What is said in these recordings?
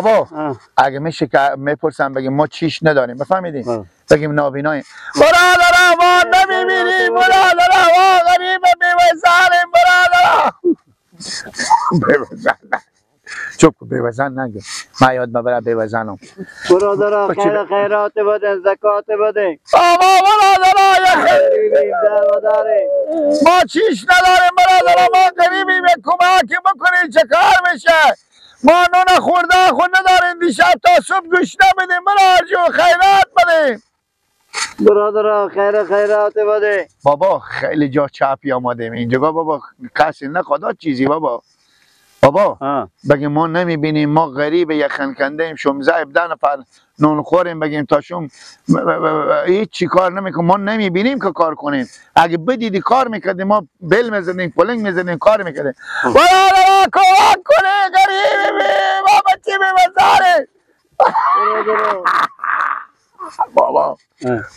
بابا اگه میشه که میپرسم بگیم ما چیش نداریم، بفهمیدین؟ بگیم نابیناییم. برادر ما نمیبینیم، برادر ما غریب بیوزنیم، برادر بیوزن چوب بیوزن نگه، من یاد ببرم بیوزنم. برادر خیر خیرات بده، زکات بده. بابا برادر ما چیش نداریم برادر، ما غریبیم، کمک بکنید چه کار میشه؟ ما نون خورده خود نداریم، دیشب تا صبح گوش نمیدیم، برادر جو خیرات بدیم. برادر خیر خیرات بده. بابا خیلی جا چپی آمدیم اینجا بابا، کسی نه خدا چیزی بابا. بابا بگیم ما نمیبینیم، ما غریب یخن کنده ایم، 16 17 نفر نون خوریم، بگیم تا شم هیچ چی کار نمیکنیم، ما نمیبینیم که کار کنیم. اگه بدیدی کار میکردیم، ما بل میزدیم، پلنگ میزدیم، کار میکردیم. برادر کمک کنه، غریبی ما بچه بی‌وزاره. بابا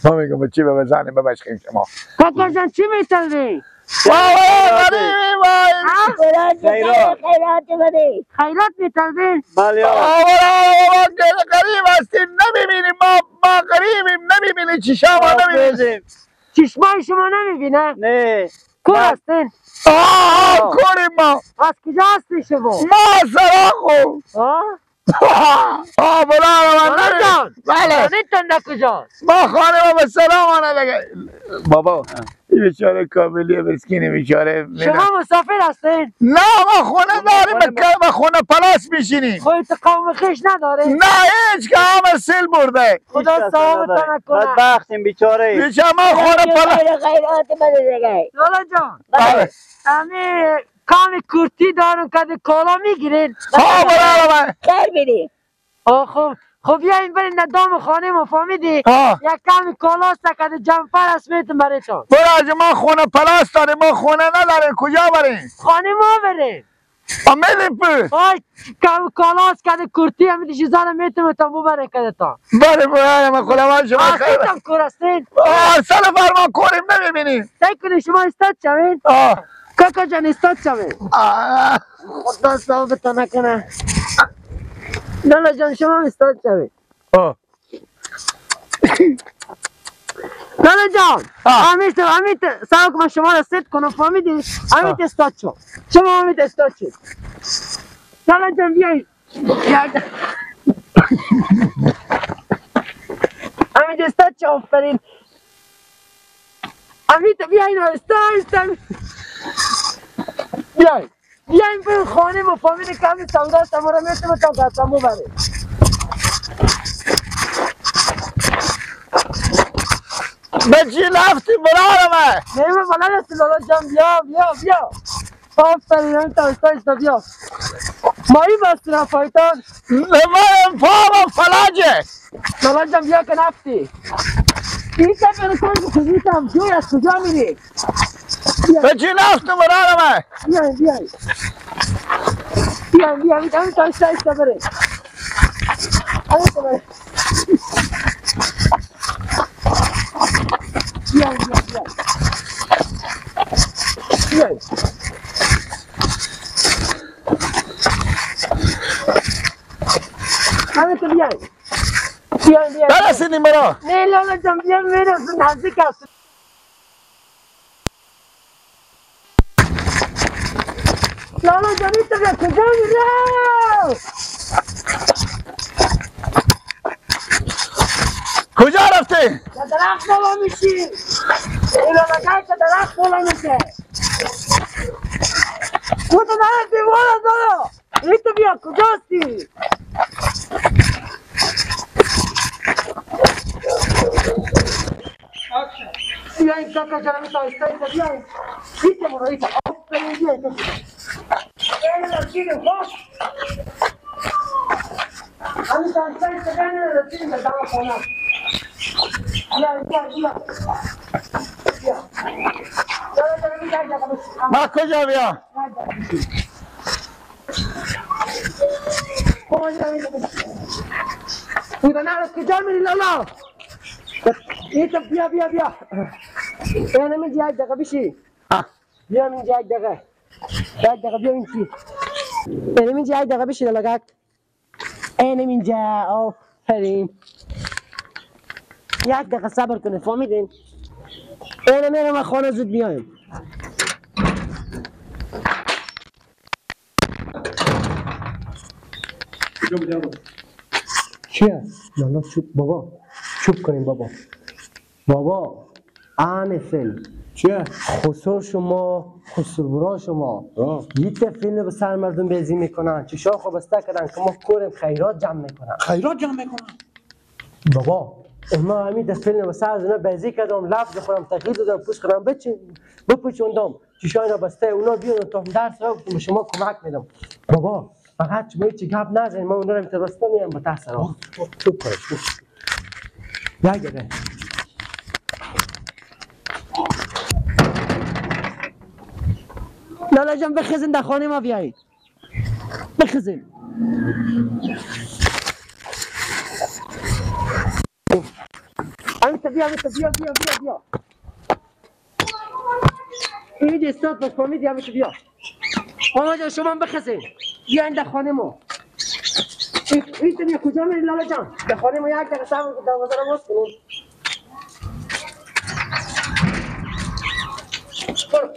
ما میگم بچه بی‌وزانه، ببخشید شما. کاکا جان چی می‌طلبی؟ بابا غریبی خیرات بده. خیرات می‌طلبی؟ بله بابا غریب هستیم، نمی‌بینیم، ما غریبیم، نمی‌بینیم، چشما ما نمی‌بینیم. چشمای شما نمی‌بینه؟ نه. کور هستین؟ آه کوریم ما. از کجا هستی شما؟ ما سراخو. آه برادر من جان. بله. خانه‌تان در کجاست؟ ما خانه ما به سلام آنه. بابا این بیچاره کابلی مسکین بیچاره. شما مسافر هستین؟ نه ما خونه داریم، به خونه پلاس میشینیم. خودت قوم خویش نداره؟ نه هیچ که همه سیل برده. خدا ثوابتان کنه. بدبختیم بیچاره. بیچاره ما خونه پلاس. لالا جان. بله. امی کام کورتی دارم که کالا میگیرین؟ ها برادر خیر بیدی. آه خب بیاین برین در دام خانه ما، فهمیدی؟ یک کمی کالاست که جنفر است میتون برایتان. برادر ما خونه پلاس داریم، ما خونه نداریم، کجا بریم؟ خانه ما بریم. ما میدیم پول. آی کم کالاست که کورتی همین چیزا رو میتونم تا ببرین که تا. بله برادر ما خدا شما خیر. آه کور هستین؟ آه سال فرما کوریم نمیبینیم. سعی کنید شما استاد شوین. کاکا جان استاد شوین. خدا ثوابتان نکنه. لالا جان شما هم استاد شوید. لالا جان همیشه سعی کنم شما را ست کنم، فهمیدی؟ همیشه استاد شو، شما همیشه استاد شید. لالا جان بیایید. همیشه استاد شو، آفرین. همیشه بیایید آهسته آهسته بیایید. بیایم بریم خانه ما، فامیل کمی سودا است، ما را میتونم تا قسمو بریم. به چی رفتی برادر من؟ نه من بلد هستی لالا جان، بیا بیا بیا. آفرین همین تا استا استا بیا. مایی بستی رفایتان؟ نه من پا فلجه. لالا جان بیا که نفتی. این سفر کن کجا جوی از کجا میری؟ به چی رفتی برادر من؟ بیاین بیاین بیاین بیاین همین تا استا استا بریم. همین تا بریم. بیاین بیاین بیاین بیاین. همین تا بیاین بیاین بیاین. برسیدیم برا. نه لالا جان بیاین میرسیم، نزدیک هست. لالا جان این بیا کجا میری؟ کجا رفتی؟ در درخت بالا میشی. این لالا که درخت بالا میشه. تو نرفتی بالا لالا. این تو بیا کجا هستی؟ بیاین کاکا جان همین تا آهسته آهسته بیاین. ایت برو ایت. آفرین بیاین کاکا جان. همین تا آهسته آهسته بیاین رسیدیم به دم خانه. بیا بیا بیا بیا. ما کجا بیا؟ کجا میری لالا؟ بیا بیا بیا. اینم اینجا یک دقیقه بشی. بیا اینجا یک دقیقه. یک دقیقه بیا اینجا. اینم اینجا یک دقیقه بشی لالا. اینم اینجا. آفرین. یک دقیقه صبر کنید فهمیدین؟ اینم میرم خانه زود بیایم. چیه؟ لالا چوب بابا، چوب کنیم بابا. بابا آن فیلم چیه؟ خسر شما، خسر برا شما یه فیلم به سر مردم بیزی میکنن، چشا خو بسته کردن که ما کوریم خیرات جمع میکنن. خیرات جمع میکنن؟ بابا ما همین فیلم به سر از اونا بیزی کردم، لفظ خودم تغییر دادم، پوست خودم بپیچوندم، چشا اینا بسته اونا بیان تا درس را به شما کمک میدم. بابا فقط شما هیچ گپ نزنید، ما اونا رو بسته میرم به تحت سرا. چوب کنید. یک دقیقه. لالا جان بخزین در خانه ما بیایید. بخزین. انت بیا بیا بیا بیا بیا. اینجا استاد باش فهمیدی؟ همینجا بیا. ماما جان شما هم بخزین. بیاین در خانه ما. این کجا میری لالا جان؟ در خانه ما یک دقیقه صبر کن، دروازه رو باز کنیم. برو.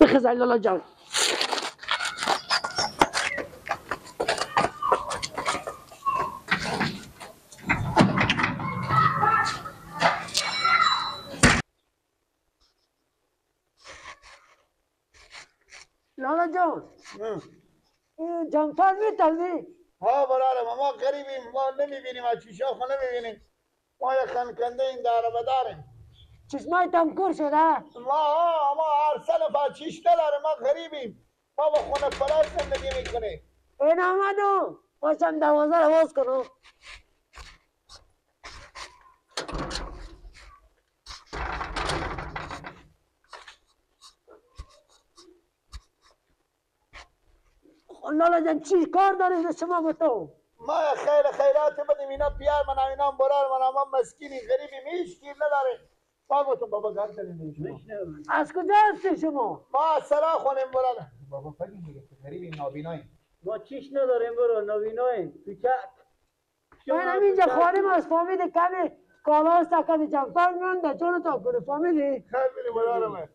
بخزن لالا جان. لالا جان جمپر میتلوی؟ ها برادر ما غریبیم، ما نمیبینیم، از چیشا خو نمیبینیم، ما یک خنکنده این داره بداریم. چشمایتان کور شده؟ ما هر سال چیش نداره، ما غریبیم، ما با خونه پلاس زندگی میکنیم. این آمدم باشم دروازه رو باز کنم. لالا جان چی کار دارید شما با تو؟ ما خیر خیرات بدیم، اینا پیار من، اینا برار من، ما مسکینی غریبی میش گیر نداره. ما گفتم بابا گار داریم. از کجا هستی شما؟ ما از سرا خونیم برار. بابا فکر میگه غریبی نابیناییم. ما چیش نداریم برو، نابیناییم. تو چک. من همینجا خانم از فهمیده کمی کالا است، کمی جمپر میان جون تا کنه فهمیدی؟ خیلی برار من.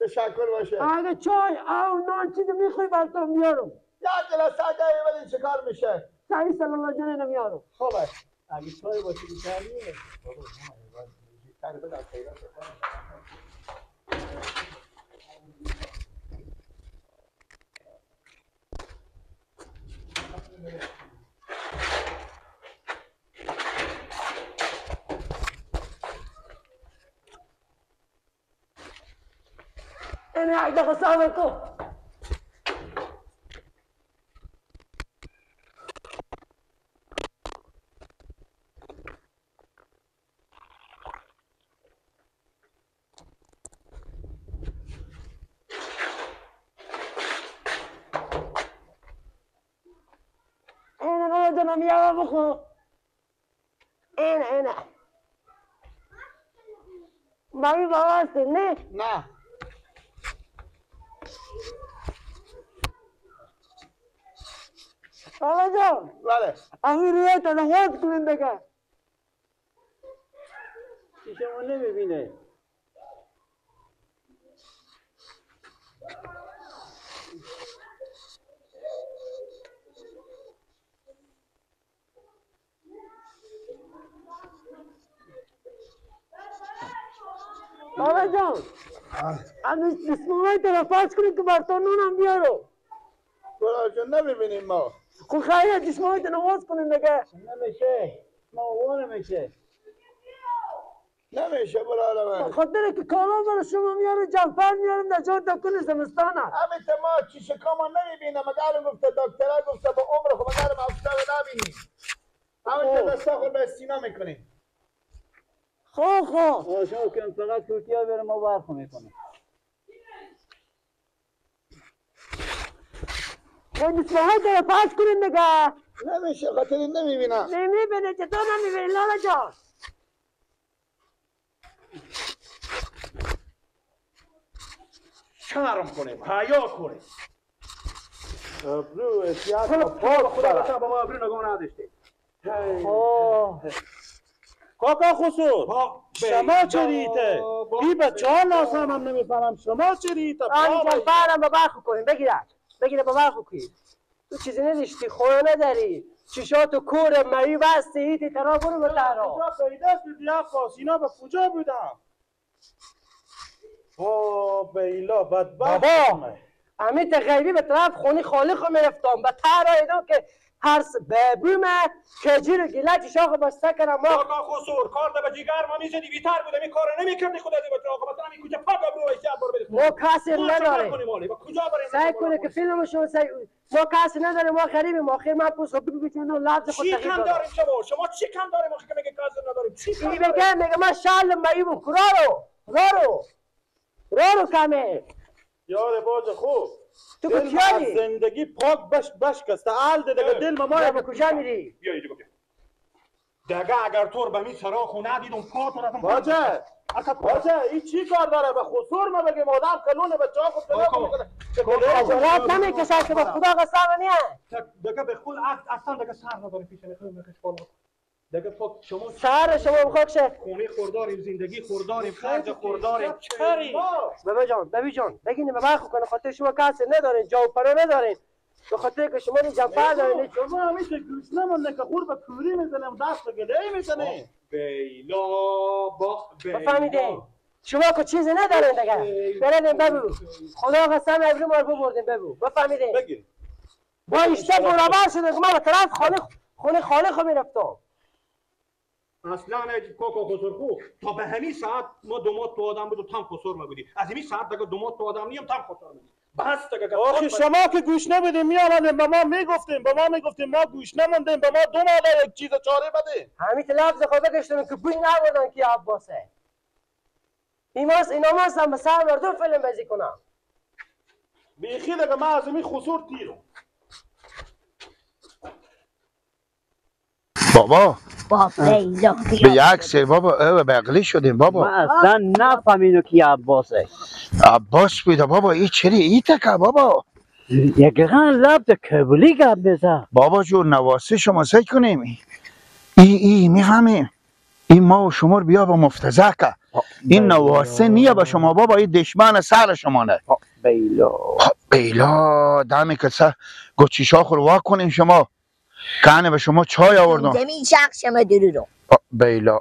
تشکر باشه. اگه چای او نان چیزی میخوای براتون میارم. یا جلسه اگه ولی چیکار میشه؟ سعی صلی الله جان اینو میارم. خوبه. اگه چای باشه بیشتر میاره. بابا ما بده خیرات. انا یک دقیقه صبر کن. اینا لالا جانم یا بخو. اینا اینا مامی بابا هستی نه؟ نه لالا جان. بله. امیر روی تا نهاد کنیم دیگه. چشمون نمیبینه. لالا جان امیر دستمال تو پاس کنیم که براتون نونم بیارم. لالا جان نمیبینیم ما. خب خیلی چشمایت نواز کنیم دیگه. نمیشه، ما نمیشه. نمیشه برادر من. خاطر که کالا برای شما میاره، جمپر میارم در جا دکون زمستانه. همین ما چیشه کاما نمیبینم، مگر گفته دکترا گفته با عمر خود مگر هفته نبینی. همین دستا خود به سینا میکنیم. خو خو. شما که فقط کوتیا بره ما برخو میکنیم. این دستمال رو پاس کنیم دیگه. نمیشه، خاطر نمیبینم. نمیبینه، چطور نمیبینی لالا جان؟ شرم کنیم، حیا کنیم. ابرو احتیاط پاک خدا بچه با ما ابرو نگاه نداشتیم. کاکا خسور شما چریته؟ ای بچه ها لازم هم نمیفهمم شما چریته؟ آنی جان پرم با برخو کنیم بگیرد بگیره با برخو کنیم. تو چیزی نداشتی خونه نداری چشاتو کور مایی بستی ایتی ترا برو به ترا کجا پیدا شدی عباس؟ اینا به کجا بودم؟ آه بیلا بدبخت بابا امیت غیبی به طرف خونی خالی خو میرفتم به ترا ایدم که هر ببومه کجی رو گیله چشاخو بسته کردم ما کاکا خسور کار ده به جیگر ما میزدی بیتر بودم این کارو نمیکردی خدا دی بچه آقا مثلا این کوچه پاک ابرو ایسی بار بده ما کسی نداریم سعی کنه که فیلم شما سعی ما کسی نداریم ما غریبیم آخر من پوست خود بگو لفظ خود چی کم داریم شما چی کم داریم آخه که میگه کسی نداریم چی کم داریم میگه من شال معیوبم کرارو رارو رارو کمه یار باج خوب تو کجایی؟ زندگی پاک بش بش کسته ال دیگه دل ما به کجا میری؟ بیا اینجا بیا دیگه اگر تو به می سرا خونه دیدم پا تو رفتم باجه باجه این چی کار داره به خسور ما بگیم آدم کلونه بچه ها خود خجالت نمیکشه که به خدا قسم نیه دیگه به خود اصلا دیگه سر نداره پیش میخوام بالا دیگه پاک شما سر شما بخاک شه خونه خورداریم زندگی خورداریم خرج خورداریم چری بابا جان بابا جان بگین به برخو کنه خاطر شما کسی ندارین جا و پرا ندارین به خاطر که شما جنپر دارین شما همیشه گوش نمونده که خور به کوری میزنیم دست به گله‌ای میزنیم بیلا با بفهمیدین شما که چیزی ندارین دیگه برین ببو خدا قسم ابرو ما رو ببردین ببو بفهمیدین بگیر با اشته برابر شده که من به طرف خانه خاله خو میرفتم اصلا کاکا خسرخو تا به همین ساعت ما دومات تو آدم بود و تام خسر ما بودی از همین ساعت دیگه دومات تو آدم نیم تام خسر بودی بس دیگه آخه شما که گوش نمیدیم میامدیم به ما میگفتیم به ما میگفتیم ما گوش نموندیم به ما دو ماده یک چیز چاره بده همین لفظ خود بکشتم که بوی نبردن که عباسه ایماس اینا ماستم به سر مردم فیلم بازی کنم بیخی دیگه من از همین خسور تیرم بابا به یک سر بابا بغلی شدیم بابا من اصلا نفهمیدم که عباسه عباس بوده بابا این چری ای تکه بابا یکیقا لب کبلی گپ میزد بابا جون نواسه شما سعی کنیم ای میفهمیم این ما و شما رو بیا با مفتزه که این نواسه نیه با شما بابا این دشمن سر شما نه بیلا بیلا دمی که سر گفت چیشا خور وا کنیم شما کنه به شما چای آوردم زمین شخص شما درو بیلا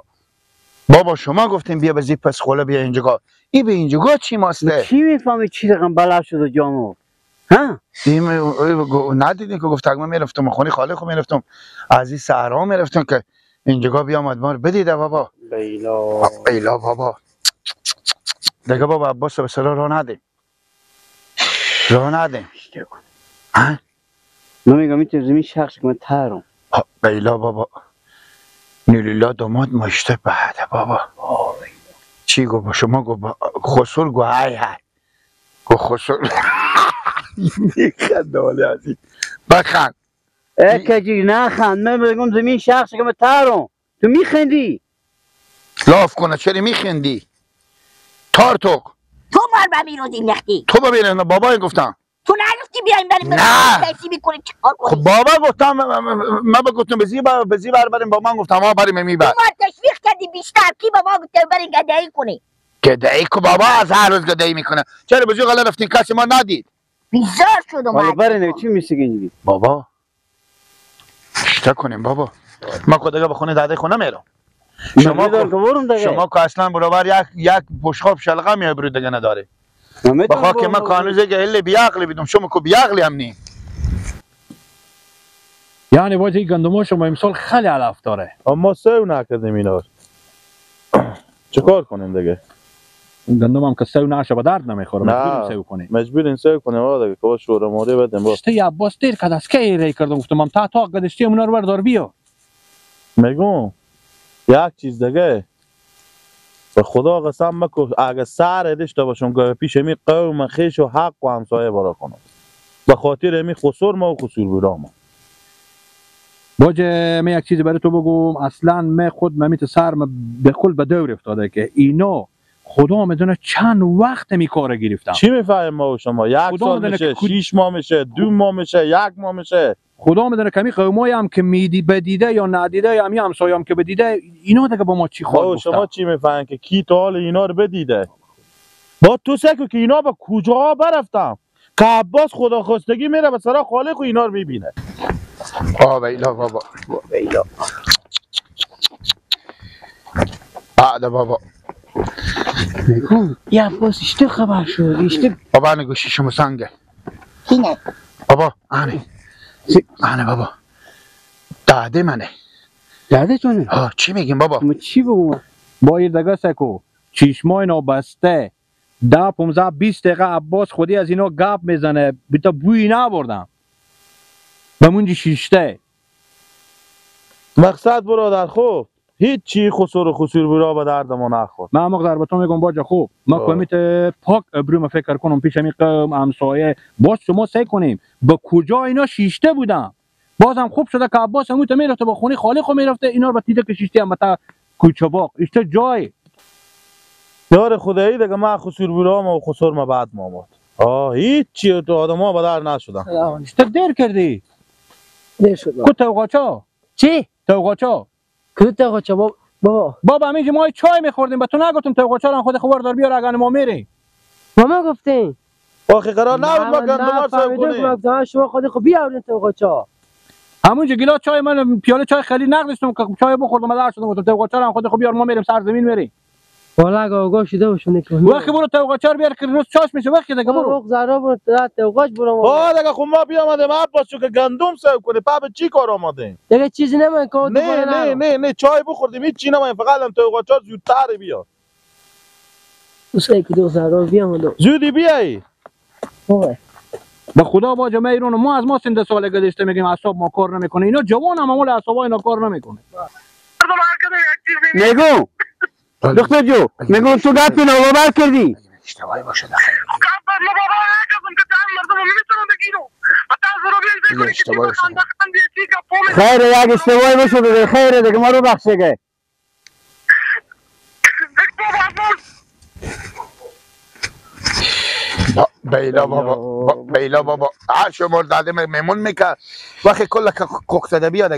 بابا شما گفتیم بیا به زیپ پس خوله بیا اینجا ای به اینجا چی ماسته چی میفهمی چی رقم بلا شده جامو ها ندیدین که گفت من میرفتم خونه خاله خو میرفتم از این صحرا میرفتم که اینجا بیامد ما رو بدیده بابا بیلا بیلا بابا دیگه بابا عباس به سرا راه ندیم راه ندیم ها من میگم این زمین شخص که من ترم بیلا بابا نیلیلا دومات مشته بعده بابا چی گو با شما گو با خسور گو های های گو خسور میخنده ولی عزیز بخند ای کجی نخند من میگم زمین شخص که من ترم تو میخندی لاف کنه چرا میخندی تارتوک تو مار به میروزی نختی تو ببینه بابای گفتم تو نگفتی بیایم بریم نه کسی میکنیم چیکار کنیم خب بابا گفتم من گفتم به زی بر بریم با من گفتم ما بریم میبر تو ما تشویق کردی بیشتر کی بابا گفت بریم گدایی کنیم گدایی کو بابا از هر روز گدایی میکنه چرا به زی غلا رفتین کسی ما ندید بیزار شدم ولی بریم چی میسگی بابا اشتا کنیم بابا ما خود دیگه به خونه داده خونه میرم شما که اصلا برابر یک بشقاب شلغم یا برو دیگه نداره بخوا که من کانوزه که هله بیعقلی بیدم شما که بیعقلی هم نی یعنی واجه گندما شما امسال خیلی علف داره اما سو نکردیم اینا چه کار کنیم دیگه گندم هم که سو نشه به درد نمیخوره مجبوریم سو کنیم مجبوریم سو کنیم آقا دیگه که شور موره بدیم با شته عباس دیر کرد از کی ری کردم گفتم من تا قدشتی اونا رو بردار بیا میگم یک چیز دیگه به خدا قسم مکو اگه سر داشته باشم که پیش می قوم خیش و حق و همسایه برا کنم به خاطر می خسور ما و خسور برا ما باجه می یک چیزی برای تو بگم اصلا می خود ممیت سر به کل به دور افتاده که اینا خدا میدونه چند وقت می کار گرفتم. چی میفهمیم ما و شما؟ یک سال میشه، 6 ماه میشه، 2 ماه میشه، 1 ماه میشه. خدا میدونه کمی قومایی هم که میدی بدیده یا ندیده یا همی همسایه هم که بدیده اینا دیگه با ما چی خواهد گفتن. شما چی میفهمین که کی تا حال اینا رو بدیده؟ با تو سکو که اینا به کجا برفتم که عباس خداخواستگی میره به سرا خالق و اینا رو میبینه. آ بیلا بابا، بیلا بعد بابا یه عباس اشته خبر شد اشته. بابا آنه گوشی شما سنگه کینه بابا، آنه آنه بابا داده منه. داده تونه؟ ها چی میگیم بابا؟ ما چی بگم؟ با این دگه سکو چشمای نابسته 10 15 20 دقیقه عباس خودی از اینا گپ میزنه، بیتا بویی نبردم به مونجی شیشته. مقصد برادر خوب هیچ چی خسور و خسور برا به درد ما نخورد. من مقدار به تو میگم باجا خوب ما کمیت پاک ابرو فکر کنم پیش می قوم همسایه باز شما سعی کنیم به کجا اینا شیشته بودم. بازم خوب شده که عباس همون میرفته با خونه خالق میرفته اینا رو به تیده که شیشته هم تا کوچه باغ اشته جای یار خدایی دیگه. من خسور برا ما و خسور ما بعد ما آمد. آه هیچ چی تو آدم ها به در نشدم. اشته دیر کردی. دیر شد. کو توقاچا؟ چی؟ توقاچا؟ کدو توقاچا بابا؟ بابا همینجا ما چای میخوردیم به تو نگفتم توقاچا رو خود خبر دار بیار اگر ما میریم. ماما گفتین. آخه قرار نبود ما گندمار سر کنیم. شما خود خب بیارین توقاچا. همونجا گیلاس چای من پیاله چای خیلی نقدشتم که چای بخوردم در شدم گفتم توقاچا رو خود خب بیار ما میریم سرزمین میریم. والا اگه آگاه شده باشم نکنم. وقتی برو توقاچا رو بیار که روز چاش میشه وقتی دیگه برو. ذره برو توقاچ برو. آه دیگه خب ما بیامدیم عباس که گندم سر کنه پا به چی کار آمدیم؟ دیگه چیزی نمون که نه نه نه نه چای بخوردیم هیچ چی نمون فقط هم توقاچا زودتر بیا. اوسای که دو ذره بیامدم. زودی بیای. به خدا با جمعه ایران ما از ما سنده سال گذشته میگیم اعصاب ما کار نمیکنه. اینا جوان هم عمل اعصاب اینا کار نمیکنه. میگم دکتر جو میگم تو گپی نابابر کردی. اشتباهی باشه خیر یک اشتباهی باشه دیگه خیر دیگه ما رو بخشه که بیلا بابا بیلا بابا شما داده میمون میکرد وقتی کل کوک زده بیا.